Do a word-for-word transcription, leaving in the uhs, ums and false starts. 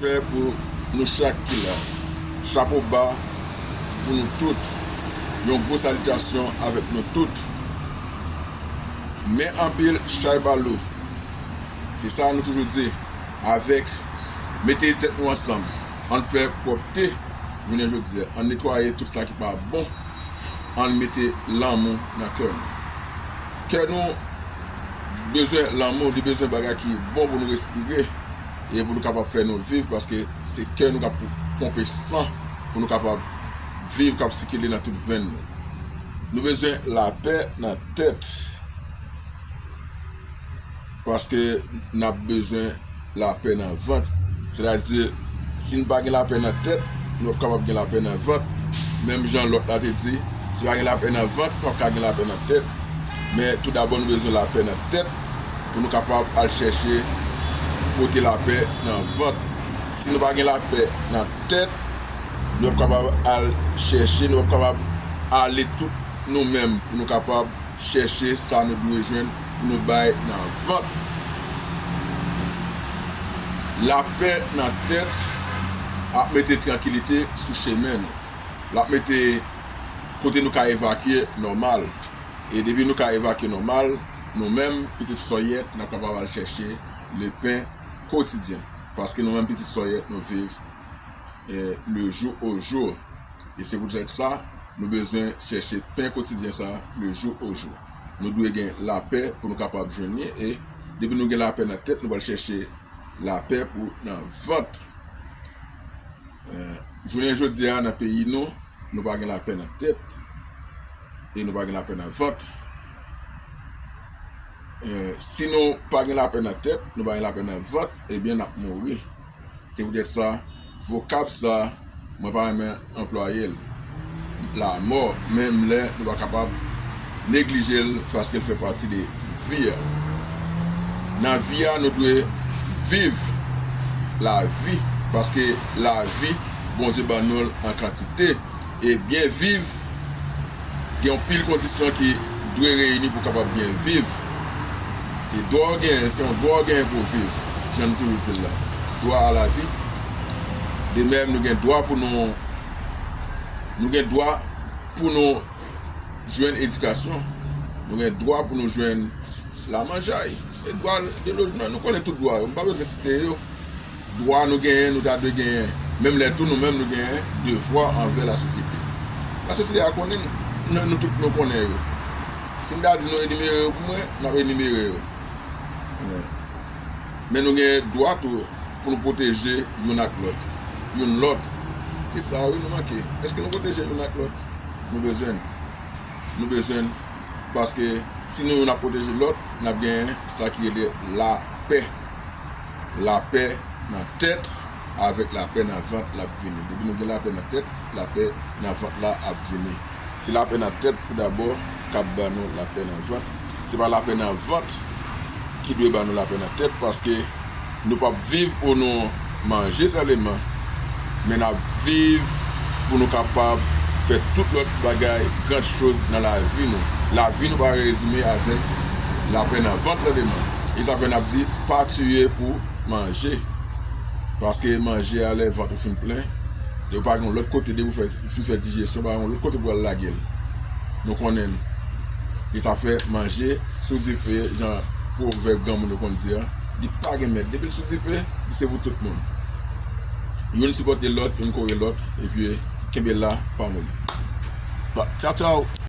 Respè pou nou chak ki la. Chapo ba pou nou tout. Yon gwo salitasyon avèk nou tout. Men anpil chay ba lou. Se sa nou toujou di. Avèk mete tèt nou ansanm. Ann fè pwòpte jounen jodi a. Ann netwaye tout sa ki pa bon. Ann mete lanmou nan kè nou. Kè nou bezwen lanmou, li bezwen bagay ki bon pou nou respire e pou nou kapab fè nou viv, paske se kè nou k ap ponpe san pou nou kapab viv, k ap sikile nan tout venn nou. Nou bezwen lapè nan tèt. Paske n ap bezwen lapè nan vant. Sètadi, si n pa gen lapè nan tèt, nou p ap kapab gen lapè nan vant. Menm jan lòt la te di, si pa gen lapè nan vant, p ap ka gen lapè nan tèt. Men toudabò, nou bezwen lapè nan tèt pou nou kapab al chèche pote lapè nan vant. Si nou pa gen lapè nan tèt, nou p ap kapab al chèche, nou p ap kapab ale tout nou menm pou nou kapab chèche sa nou dwe jwenn pou nou bay nan vant. Lapè nan tèt ap mete trankilite sou chemen nou. L ap mete kote nou ka evakye nòmal. E depi nou ka evakye nòmal, nou menm, pitit sòyèt, n ap kapab al chèche lepen kotidyen. Paske nou menm, pitit sòyèt, nou viv eh, le jour au jour. E se poutèt sa, nou bezwen chèche pen kotidyen sa, le jour au jour. Nou dwe gen lapè pou nou kapab jwenn li, e depi nou gen lapè nan tèt, nou pral chèche lapè pou nan vant. Eh, jounen jodi a, nan peyi nou, nou pa gen lapè nan tèt, e nou pa gen lapè nan vant. Eh, si nou pa gen lapè nan tèt, nou pa gen lapè nan vant, ebyen, n ap mouri. Se poutèt sa, vokab sa, mwen pa renmen anplwaye l. Lamò, menm lè nou pa kapab neglije l paske l fè pati de vi a. Nan vi a, nou dwe viv lavi, paske lavi, Bondye ban nou l an kantite. E byen viv, gen yon pil kondisyon ki dwe reyini pou w kapab byen viv. Se dwa w genyen, se yon dwa w genyen pou w viv, jan nou toujou di l la. Dwa a lavi. De menm, nou gen dwa pou nou, nou gen dwa pou nou jwenn edikasyon. Nou gen dwa pou nou jwenn lamanjay. E dwa de lojman, nou konnen tout dwa yo. M pa bezwen site yo. Dwa nou genyen, nou ta dwe genyen. Menm lè tou nou menm nou genyen devwa anvè lasosyete. Lasosyete a konnen n, nou, nou tout nou konnen yo. Si m ta di nou enimere yo pou mwen, n ap enimere yo. Men nou gen dwa tou pou nou pwoteje youn ak lòt. Youn lòt. Se sa wi nou manke. Èske nou pwoteje youn ak lòt? Nou bezwen. Nou bezwen. Paske si nou youn ap pwoteje lòt, n ap gen sa ki rele lapè. Lapè nan tèt, avèk lapè nan vant l ap vini. Depi nou gen lapè nan tèt, lapè nan vant la ap vini. Se lapè nan tèt pou dabò k ap ban nou lapè nan vant. Se pa lapè nan vant ki dwe ban nou lapè nan tèt, paske nou p ap viv pou nou manje sèlman, men n ap viv pou nou kapab fè tout lòt bagay, gran choz nan lavi nou. Lavi nou pa rezime avèk lapè nan vant sèlman. E sa fè n ap di, pa tiye pou manje. Paske manje a, lè vant ou fin plen, e ou pa gen yon lòt kote depi ou fè, fin fè dijesyon, ou pa gen yon lòt kote pou al lage l. Nou konnen l. E sa fè manje sou dife, jan pwovèb granmoun yo konn di a, li pa gen mèt. Depi l sou dife, li se pou tout moun. Youn sipòte lòt, youn kore lòt, epi kenbe la, pa moli. Ba, tchaw, tchaw.